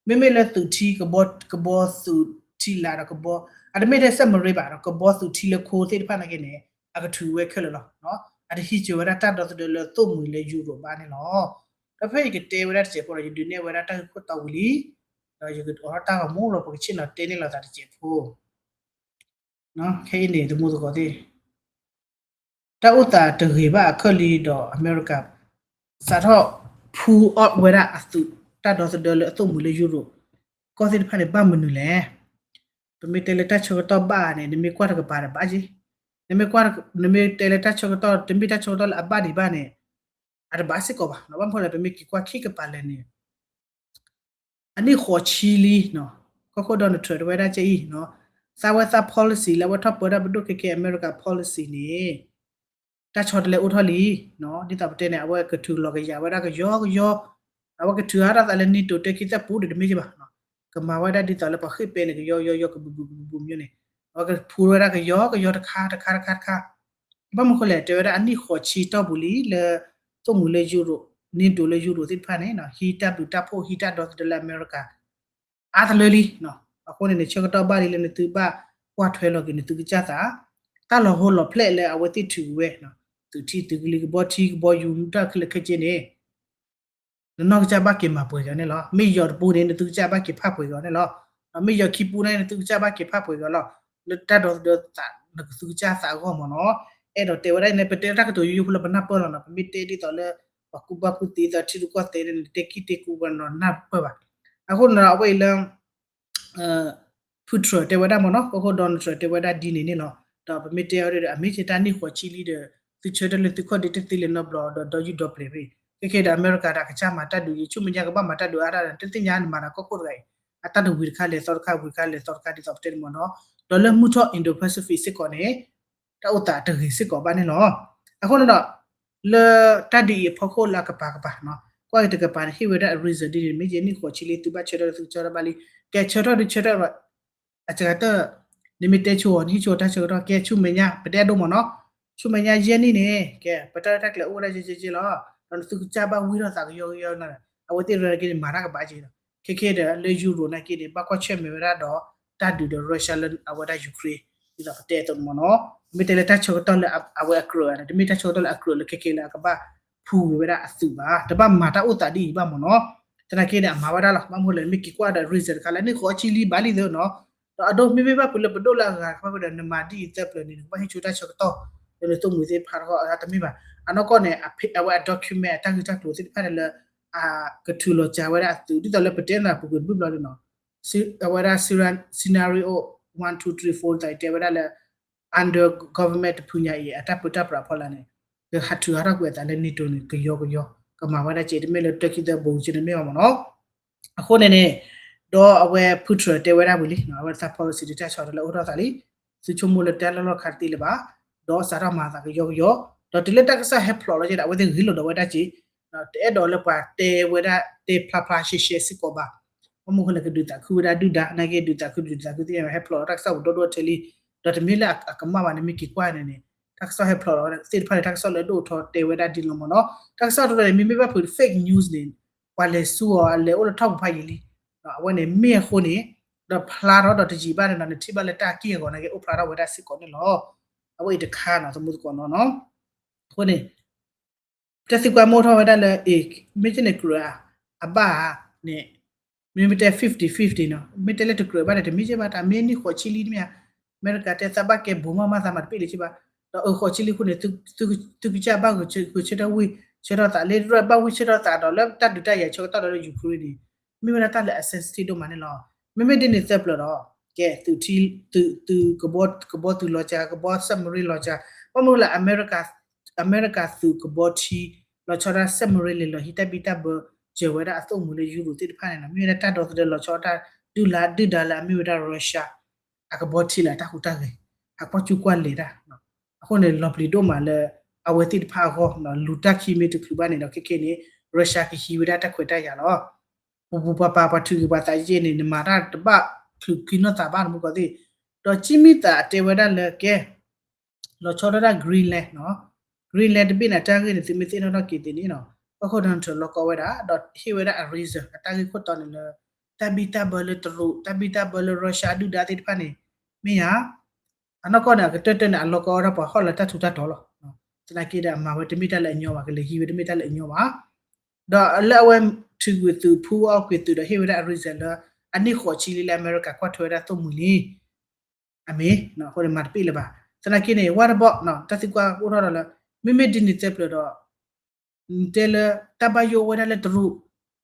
မ့မ့ၢ်လၢသုးထံ ကဘီသုးထံလာ်ဒီးကဘီ အတမ့ၢ်ထဲ submarine ဘၣ်ဒီး ကဘီသုးထံလၢခိသ့ၣ်တဖၣ်နာ်က့န့ၣ် အကထုးဝဲခဲလၢာ်လီၤ. အတဟံးစၢၤဝဲဒၣ်တၢ်ဒီသဒၢလၢသိၣ်မှံၤလၢ Europe ဘၣ်န့ၣ်လီၤ. ဒီးဖဲယကတဲဝဲဒၣ်တစဲးဖိဒီး ယဒုးနဲၣ်ဝဲဒၣ်တၢ်ဂ့ၢ်ခိၣ်တီဝံၤလံ ဒီးယကအိးထီၣ်တၢ်ဂီၤမူလီၤ ပကဆ့ၣ်နီၤတဲန့ၢ်လိာ်သးတစဲးဖိ ခဲအံၤန့ၣ် သမူသကိးသ့ၣ် တၢ်အိၣ်သးတဂ့ၤဘၣ်အခၢၣ်လံဒီးအမဲရကၤ စးထီၣ် pull out ဝဲဒၣ်အသုး တၢ်ဒီသဒၢလၢအသိၣ်မှံၤလၢ Europe ကီၢ်သ့ၣ်တဖၣ်န့ၣ် ဘၣ်မနုၤလဲၣ်. ပမ့ၢ်တဲလၢတၢ်ဆၢကတီၢ်ဘၣ်န့ၣ် နမ့ၢ်ကွၢ်တကပၤဒီးဘၣ်က့ၤ, နမ့ၢ်ကွၢ် နမ့ၢ်တဲလၢတၢ်ဆၢကတီၢ် တမ့ၢ်တၢ်ဆၢကတီၢ်လၢအဘၣ်ဒံးဘၣ်န့ၣ် အတဘၣ်စ့ၢ်ကီးဘၣ်. ဘၣ်မနုၤလဲၣ် ပမ့ၢ်က့ၤကွၢ်ခံကပၤလၢာ်န့ၣ် အနံၣ်ဃိးဆံလံ ကီၢ်ခိၣ် Donald Trump တဲဝဲဒၣ်ကဲအံၤ သးဝဲသး policy လၢအဝဲထီၣ်ပၢဒၣ်ပဒိၣ်ခဲကဲအမဲရကၤ policy န့ၣ် တၢ်ဆီတလဲအိၣ်ထီၣ်လံ. ဒ်သိးပတဲန့ၣ် အဝဲကထုးလီၤကယၤဝဲဒၣ်ကယီကယီ, အဝဲကထုးအါထီၣ်သးလၢ NATO တဲခံသၢပူၤဒီးတမ့ၢ်က့ၤဘၣ်, ကမၤဝဲဒၣ်ဒ်သိးလၢပှၤဃ့ၢ်ပဲန့ၣ် ကယီကယီကယီ ကဘူးဘူးဘူးဘူးမျိုးန့ၣ်, အဝဲကဖူဝဲဒၣ်ကယီကယီတခါတခါတခါတခါ ဘၣ်မနုၤဃိလဲၣ် တဲဝဲဒၣ်အနံၣ်ဃိးဆံတီၢ်ပူၤလံလၢ သိၣ်မှံၤလၢ Europe, NATO လၢ Europe သ့ၣ်တဖၣ်န့ၣ် ဟံးတၢ်ဘျုးတၢ်ဖှိၣ် ဟံးတၢ်ဒီသဒၢလၢအမဲရကၤ အါတလၢလံ. အဃိန့ၣ်န့ၣ် ဆၢကတီၢ်ဘၣ်လံလၢနသုဘၣ်ကွၢ်ထွဲလီၤက့ၤနသုကစၢ်သး, တၢ်လီၤဟိလီၤဖျဲၣ်လၢအဝဲသ့ၣ်ထုးဝဲ, သုးထံသုးကလံၤကဘီထံကဘီယူၤတၢ်ခဲလၢာ်ခဲဆ့န့ၣ် နနီၢ်ကစၢ်ဘၣ်က့ၤမၤပှဲၤက့ၤအီၤန့ၣ်လီၤ. မ့ၢ်ယီၤတပူန့ၣ် နသုကစၢ်ဘၣ်က့ၤဖးပှဲၤက့ၤအီၤန့ၣ်လီၤ. မ့ၢ်ယီၤခံပူန့ၣ် နသုကစၢ်ဘၣ်က့ၤဖးပှဲၤက့ၤအီၤလီၤ. လၢတၢ်ဒီသဒၢသး နသုကစၢ်သးအဂီၢ်မ့ၢ်နီၤ. အဲၣ်ဒိးတဲဝဲဒၣ်န့ၣ် ပတဲတၢ်ကတိၤယိယိဖိလၢပနၢ်ပၢၢ်လီၤနီၤ. ပမ့ၢ်တဲဒ်သိးလၢ ပှၤကူၣ်ဘၣ်ကူၣ်သ့ ဒ်သိးထံရူၢ်ကီၢ်သဲးန့ၣ် နတဲကံၢ်တဲကူဝဲနီၤ နၢ်ပၢၢ်ဘၣ်. အဃိန့ၣ်ဒီး အဝဲအံၤလၢ Putin တဲဝဲဒၣ်မ့ၢ်နီၤ, ကီၢ်ခိၣ် Donald Trump တဲဝဲဒၣ်ဒ်န့ၣ်န့ၣ်လီၤ. ဒီးပမ့ၢ်တဲအီၤဒီး အမ့ၢ်က့ၤတၢ်နံၣ်ဃိးဆံလံဒီး သုဆၢထၢၣ်လၢသုခီၣ်ဒ့တသ့လၢၤနီတဘျီဒီး ဒီးယူၢ်ဒီပျဲၤဖဲ ခဲကဲဒီး အမဲရကၤဒီးအကစၢ်မၤတၢ်ဒုး ယဆိကမိၣ်ညါကဘၣ်မၤတၢ်ဒုးအါတၢ်ဒီး တသ့ၣ်ညါနမၤဒီးကီၢ်ခိၣ်တဂၤအံၤ အတၢ်တဝံၤတခါလဲၤသီတခါ ဝံၤတခါလဲၤသီတခါဒ်သိးပတဲန့ၣ်မ့ၢ်နီၤ. ဒီးလၢမုၢ်ထီၣ် Indo-Pacific စ့ၢ်ကီးန့ၣ် တၢ်အိၣ်သးတဂ့ၤစ့ၢ်ကီးဘၣ်န့ၣ်လီၤ. အဃိန့ၣ်ဒီး လၢတၢ်ဒုးအံၤအဖီခိၣ်လၢအကပၤကပၤနီၤ ကွၢ်က့ၤတကပၤန့ၣ် ဟ့ၣ်ဝဲဒၣ်အ reason ဒ်န့ၣ် မ့ၢ်ယဲနံၣ်ဃိးဆံလံ သုဘၣ်ဆၢထၢၣ်လၢသုဆၢထၢၣ်ဘၣ်လံ ကဲဆၢထၢၣ်ဒုးဆၢထၢၣ် အစှၤကတၢၢ် နမ့ၢ်တဲဆိအီၤ နဟ့ၣ်ဆိတၢ်ဆၢကတီၢ် ကဲဆူမဲာ်ညါ ပတဲအဒိမ့ၢ်နီၤ ဆူမဲာ်ညါယဲၢ်နံၣ်န့ၣ် ကဲ ပတၢ်ရဲၣ်တၢ်ကျဲၤအိၣ်ဝဲဒၣ်ယဲၢ်ယဲၢ်ယဲၢ်လီၤ. ဒီးနသုကစၢ်ဘၣ်ဝံထီၣ်သးကယီကယီန့ၣ် အဝဲသ့ၣ်ရဲၣ်က့ၤန့ၣ် မၤတၢ်ကဘၣ်က့ၤဒီး ခဲခဲဒီးလၢ Europe နာ်က့န့ၣ် ဘၣ်ကွၢ်ဆၢၣ်မဲာ်ဝဲဒၣ်ဒီး တၢ်ဒုးဒီး Russia လၢအဝဲဒၣ် Ukraine ဒ်သိးပတဲအသိးန့ၣ်မ့ၢ်နီၤ မ့ၢ်တဲလၢတၢ်ဆၢကတီၢ်လၢအဝဲအကြၢးန့ၣ် တမ့ၢ်တၢ်ဆၢကတီၢ်လၢအကြၢးလၢခဲခဲလၢအကဘၣ်ဖူဝဲဒၣ်အသုးဘၣ် တဘၣ်မၤတၢ်အိၣ်သးဒ်အံၤဘၣ်မ့ၢ်နီၤ သနာ်က့ဒီးအမၤဝဲဒၣ်လီၤ ဘၣ်မနုၤလဲၣ် မ့ၢ်က့ၤကွၢ်ဒီး reason တခါလၢနံၣ်ဃိးဆံလံဘၣ်လံသ့နီၤ ဒီးအဒိမ့မ့ၢ်ဘၣ်ဖုးလၢပဒိၣ်လၢအဂၤတခါဒီး နမၤဒ်အံၤသၢပျၢၤန့ၣ် နကဘၣ်ဟ့ၣ်ဆိတၢ်ဆၢကတီၢ် လၢနသိၣ်မှံၤသ့ၣ်တဖၣ်တခီ တမ့ၢ်ဘၣ် အနီၢ်ကီၢ်န့ၣ် အဝဲအ document အတၢ်ဂ့ၢ်တၢ်ကျိၤသ့ၣ်တဖၣ်န့ၣ်လၢ ကထုးလီၤစှၤဝဲဒၣ်အသုး ဒ်သိးလၢပတဲနၤပူၤကွံာ်တဘျီဘျီန့ၣ်နီၤ အဝဲဒၣ် scenario one two three four သးအံၤတဲဝဲဒၣ်လၢ under government တဖုညါအံၤ အတၢ်ပၢတၢ်ပြးဖီလာ်န့ၣ် ကဟးထုးဟးထီၣ်ကွံာ်အသးလၢ NATO န့ၣ် ကယီကယီ ကမၤဝဲဒၣ်က့ တမ့ၢ်လၢတၢ်ခံသၢဘိက့န့ၣ်မ့ၢ်ဘၣ်မ့ၢ်နီၤ အဃိန့ၣ်န့ၣ် ဒီးအဝဲ Putin တဲဝဲဒၣ်ဝံၤလံ အဝဲသး policy တၢ်ဆီတလဲအိၣ်ထီၣ်သးလံ သုဆိကမိၣ်လၢတၢ်လီၢ်လီၢ်ခါတသ့လၢၤဘၣ် ဒီးစးထီၣ်မၤသးကယီကယီ ဒီးတုၤလၢတၢ်ကစီၣ်ဟဲဖျိးလီၤက့ဒီး အဝဲသ့ၣ်ဂ့ၤလိာ်ဒီးဝဲဒၣ်က့ တအဲၣ်ဒိးလၢပှၤတဲဝဲဒၣ်တဲဖျါဖျါရှဲရှဲစ့ၢ်ကီးဘၣ် ဘၣ်မနုၤဃိလဲၣ် ကဒုးသးခုဝဲဒၣ်ဒုၣ်ဒါ နာ်က့ဒုးသးခုဒုးသးခုသ့ၣ်ညါဟဲဖျိးလီၤတၢ်ကစီၣ်ပူၤဒိၣ်ဒိၣ်ထဲလံ ဒီးတမ့ၢ်လၢအကမၣ်ဘၣ်န့ၣ် မ့ၢ်က့ၤကွၢ်န့ၣ်န့ၣ် တၢ်ကစီၣ်ဟဲဖျိးလီၤသ့ၣ်တဖၣ်န့ၣ် တၢ်ကစီၣ်လၢအဒိၣ်အထီတဲဝဲဒၣ်ဒ်န့ၣ်လီၤမ့ၢ်နီၤ တၢ်ကစီၣ်တဖၣ်န့ၣ် မ့မ့ၢ်ဘၣ်ဖုး fake news န့ၣ် ပှၤလဲၤဆူအီၤအလဲၤအိၣ်လၢထီၣ်ပူၤဖးယံာ်လံ အဝဲန့ၣ်မ့ၢ်အဃိန့ၣ် ဒီးဖျါထီၣ်ဒီးတယံာ်ဘၣ်န့ၣ်ဒီး နထံၣ်ဘၣ်လၢတၢ်က့ၢ်အဂီၤနာ်က့ အိၣ်ဖျါထီၣ်ဝဲဒၣ်စ့ၢ်ကီးန့ၣ်လီၤ. အဝဲအံၤတခါနီၤ သမူသကိးနီၤနီၤ. အဃိန့ၣ် တၢ်သံကွၢ်မ့ၢ်အိၣ်ထီၣ်ဝဲဒၣ်လၢ အ့ၣ် မ့ၢ်ကန့ၣ်ကြၢးဧါ အဘၣ်ဧါန့ၣ် မ့မ့ၢ်တဲ fifty fifty နီၤ, မ့ၢ်တဲလၢတကြၢးဘၣ်န့ၣ် တမ့ၢ်က့ဘၣ် တၢ်မ့ၢ်နံၣ်ဃိးဆံလံတမ့ၢ်ဧါ. အမဲရကၤတဲသးဘၣ်ကဲဘူးမးမးသးမးတဘၣ်လၢၤက့ဘၣ်. ဒီးအ့ၣ်ဃိးဆံလံအဃိန့ၣ် သုကစၢ်ဘၣ်ဂုာ်ဆၢထၢၣ်ဝံၣ်ဆၢထၢၣ်သး လၢဘၣ်ဝံၣ်ဆၢထၢၣ်သးဒီးလၢတၢ်ဒုးတၢ်ယၤဆၢကတီၢ်ဒီးလၢ Ukraine န့ၣ် မ့ၢ်ဝဲဒၣ်တၢ်လၢအ sensitive ဒိၣ်မးန့ၣ်လီၤ. မ့မ့ၢ်ဒ်န့ၣ်သၢပျၢၤဒီး ကဲ သုးထံ သုး သုးကဘီ ကဘီသုးလီၤစှၤ ကဘီ submarine လီၤစှၤ ဘၣ်မနုၤလၢ အမဲရကၤသုးကဘီထံ လီၤဆီဒၣ် submarine လဲၤလီၤဟံးတၢ်ဘံၣ်တၢ်ဘၢ စၢၤဝဲဒၣ်အသိၣ်မှံၤလၢ Europe သ့ၣ်တဖၣ်န့ၣ်လီၤ. မ့ၢ်ဝဲဒၣ်တၢ်ဒီသဒၢလီၤဆီတၢ်ဒုၣ်ဒါ ဒုၣ်ဒါလၢအမ့ၢ်ဝဲဒၣ် Russia အကဘီထံလၢအတၢ်ဟူးတၢ်ဂဲၤ ဟးကွၢ်ကူကွၢ်လဲၤတၢ် အဃိန့ၣ် လီၤပျံၤဒိၣ်မးလၢ အဝဲသ့ၣ်တဖၣ်အဂီၢ် လူၤတၢ်ခံမ့ၢ်တချုးဘၣ်န့ၣ်ဒီး ခဲခဲန့ၣ် Russia ကဟံးဝဲဒၣ်တၢ်ခွဲးတၢ်ယာ်လီၤ. ပပူၤပပၤပှၤထုးဂ့ၤပှၤသးယဲၢ်န့ၣ် နမၤတၢ်တဘၣ်ချုးခံနီၢ်သးဘၣ်တမူကီၢ်သ့ၣ် ဒီးကံမံသးအတဲဝဲဒၣ်လၢကဲ လီၤဆီဒၣ်တၢ် Greenland နီၤ, Greenland တဘ့ၣ်န့ၣ် တၢ်ဂ့ၢ်န့ၣ် သုမ့ၢ်သ့ၣ်နီၣ်ထီၣ်က့ၤသ့ၣ်န့ၣ်နီၤ, ကီၢ်ခိၣ် Donald Trump လီၤကီဝဲဒၣ် ဒီးဟ့ၣ်ဝဲဒၣ်အ reason အတၢ်ဂ့ၢ်ခိၣ်တီန့ၣ်လၢ တၢ်ဘံၣ်တၢ်ဘၢလၢတရူး တၢ်ဘံၣ်တၢ်ဘၢလၢ Russia အဒုၣ်ဒါသ့ၣ်တဖၣ်န့ၣ် မ့ၢ်ဧါ အနီၢ်ကီၢ်န့ၣ် အကတၢၢ်တၢၢ်န့ၣ် အလီၤကီဝဲဒၣ်ပှၤဟီၣ်လၢတၢ်ထူးတၢ်တီၤလီၤ. သနာ်က့ဒီး အမၤဝဲတမ့ၢ်တၢ်လၢအညီဘၣ်, ကလဲၤဟံးဝဲတမ့ၢ်တၢ်လၢအညီဘၣ်. ဒီးလၢအဝဲထုးကွံာ်သုး ဖူအီၣ်ကွံာ်သုးဒီးဟ့ၣ်ဝဲဒၣ်အ reason လၢ အနံၣ်ဃိးဆံလံလၢအမဲရကၤကွၢ်ထွဲဝဲဒၣ်သိၣ်မှံၤလံ အမ့ၢ် အဃိန့ၣ်မၤတပ့ၢ်လၢၤဘၣ်. သနာ်က့န့ၣ် what about တၢ်သံကွၢ်အိၣ်ထီၣ်ဒီးလၢ မ့မ့ၢ်ဒ်န့ၣ်သၢပျၢၤဒီး နတဲလၢ တၢ်ဘၣ်ယိၣ်အိၣ်ဝဲဒၣ်လၢတရူး,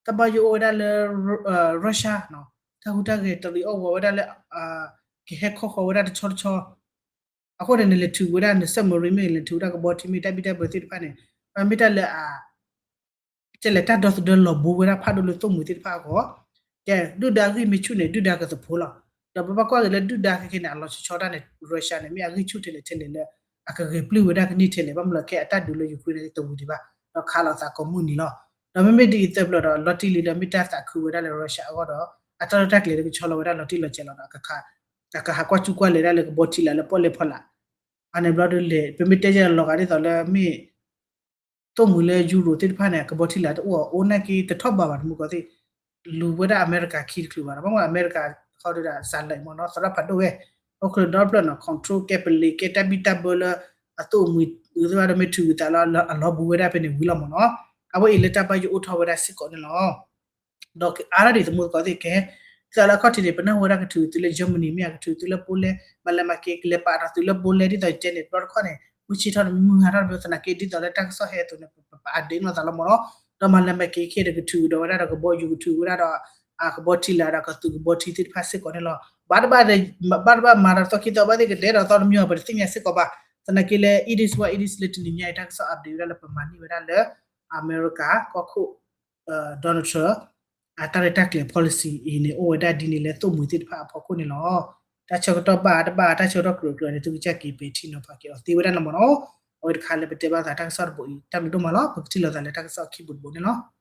တၢ်ဘၣ်ယိၣ်အိၣ်ဝဲဒၣ်လၢ Russia နီၤ, တၢ်ဟူးတၢ်ဂဲၤတရံးအီၣ်ဝီၤဝဲဒၣ်လၢ ကဟဲခီဃီၤဝဲဒၣ်တဆီတဆီ အဃိန့ၣ် နလဲၤထုးဝဲဒၣ်န submarine မ့ၢ်ဂ့ၤ လဲၤထုးဝဲဒၣ်ကဘီထံမ့ၢ် တၢ်ဘံၣ်တၢ်ဘၢသ့ၣ်တဖၣ်န့ၣ် မ့ၢ်တၢ်လၢအ ကဲလဲၣ် တၢ်ဒီသဒၢလီၤဘူးဝဲဒၣ်ဖးဒိၣ်လၢသိၣ်မှံၤသ့ၣ်တဖၣ်အဂီၢ်, ကဲ ဒုၣ်ဒါဂံၢ်မ့ၢ်ဆူၣ်န့ၣ် ဒုၣ်ဒါကသဖိလီၤ. ဒီးပဘၣ်ကွၢ်က့ၤလၢဒုၣ်ဒါခဲခဲန့ၣ် အလီၤဆီဆီဒၣ်န့ၣ် Russia န့ၣ် မ့ၢ်အဂံၢ်ဆူၣ်ထဲလဲၣ်ထဲလဲၣ်လၢ အကဂဲၤပျုၢ်ဝဲဒၣ်ကန့ၢ်ထဲလဲၣ် ဘၣ်မနုၤလၢခဲအတၢ်ဒုးလၢ Ukraine န့ၣ် တဝံၤဒံးဘၣ် ဒီးခးလိာ်သးကိးမုၢ်နံၤလီၤ. ဒီးမ့မ့ၢ်ဒ်အံၤသၢပျၢၤဒီး လီၤတံၢ်လံဒီး မ့ၢ်တၢ်သးခုဝဲဒၣ်လၢ Russia အဂီၢ်ဒီး အတၢ်ရဲၣ်တၢ်ကျဲၤလၢကဆီလီၤဝဲဒၣ်လီၤတံၢ်လီၤဆဲးလီၤဒီး အကဟးကွၢ်ကူကွၢ်လဲၤဒၣ်လၢကဘီထံလာ်လၢပီၣ်လဲၣ်ဖီလာ် အန့ၣ်ဘျီဒ်လဲၣ် ပမ့ၢ်တဲယဲလီၤဂာ်ဒ်သိးလၢမ့ၢ် သိၣ်မှံၤလၢ Europe သ့ၣ်တဖၣ်န့ၣ် ကဘီထံလာ်တအိၣ်အအိၣ်နာ်က့တထီၣ်ဘးဘၣ်တမူကီၢ်သ့ၣ် လူၤဝဲဒၣ်အမဲရကၤခံတချုးဘၣ်ဒီး ဘၣ်မနုၤအမဲရကၤခီဒုးဒၣ်စးလၢမ့ၢ်နီၤ သရၣ်ဖးဒိၣ်ဝဲ အိၣ်ချၢဒီဖျၢၣ်နီၤ control ကဲပလံးကဲတၢ်ဘံၣ်တၢ်ဘၢလၢ အသိၣ်မှံၤသ့ၣ်တဖၣ်ဒီးမ့ၢ်ထုးကွံာ်သးလၢအလီၤဘူးဝဲဒၣ်ဖဲန့ၣ်ဝံၤလီၤမ့ၢ်နီၤ အဝဲအံၤလၢတၢ်ဘၣ်ယိၣ်အိၣ်ထီၣ်ဝဲဒၣ်စ့ၢ်ကီးန့ၣ်လီၤ. ဒီးအါထီၣ်ဒံးသမူသကိးသ့ၣ်ကဲ ဒ်သိးလၢအခီၣ်ထံးန့ၣ် ပနၢ်ဟူဝဲဒၣ်ကထုးသုးလၢ Germany မ့ၢ်ဧါ ကထုးသုးလၢ Poland မၤလဲၤမၤက့ၤ ကလဲၤပာ်ဒီးသုးလၢ Poland ဒ်သိးယတဲန့ၣ်တဘျီတခီၣ်န့ၣ် မုၢ်ဆ့ၣ်ထီၣ်န့ၣ် မုၢ်ဟါထီၣ်တဘျီ သနာ်က့ဒ်သိးလၢတၢ်ကစီၣ်ဟဲအသိးန့ၣ် ပပာ် update လိာ်သးလီၤမ့ၢ်နီၤ ဒီးမၤလဲၤမၤက့ၤခဲဒီးကထုးကဒီးဝဲဒၣ်ဒီးကဘီယူၤ ကထုးဝဲဒၣ်ဒီး ကဘီထံသ့ၣ်တဖၣ်စ့ၢ်ကီးန့ၣ်လီၤ. ဘၣ်တဘၣ် ဘၣ်တဘၣ်မၤဒီးသီခံသီဘၣ်သ့ၣ်ကဒဲဒီးသီတမံၤအီၤ ပတသ့ၣ်ညါစ့ၢ်ကီးဘၣ်. သနာ်က့လၢ it is what it is လၢတနံၤညါအံၤ တၢ်ကစီၣ် update ဝဲဒၣ်လၢပမၤန့ၢ်ဝဲဒၣ်လၢ အမဲရကၤကီၢ်ခိၣ် Donald Trump အတၢ်ရဲၣ်တၢ်ကျဲၤ policy အံၤန့ၣ် အိၣ်ဝဲဒၣ်ဒ်န့ၣ်လၢသိၣ်မှံၤသ့ၣ်တဖၣ်အဖီခိၣ်န့ၣ်လီၤ. တၢ်ဆၢကတီၢ်ဘၣ်တဘၣ် တၢ်ဆၢကတီၢ်ကြၢးကြၢးန့ၣ် သုကစၢ်က့ၤပဲာ်ထံနီၤဖးက့ၤအီၤသ့ဝဲဒၣ်လီၤမ့ၢ်နီၤ. အဝဲတခါလၢပတဲဘၣ်သးတၢ်ကစီၣ်တဘိအံၤ တၢ်ဘျုးဒိၣ်မးလီၤ. ပကထံၣ်လိာ်သးလၢတၢ်ကစီၣ်ခံဘိတဘိန့ၣ်လီၤ.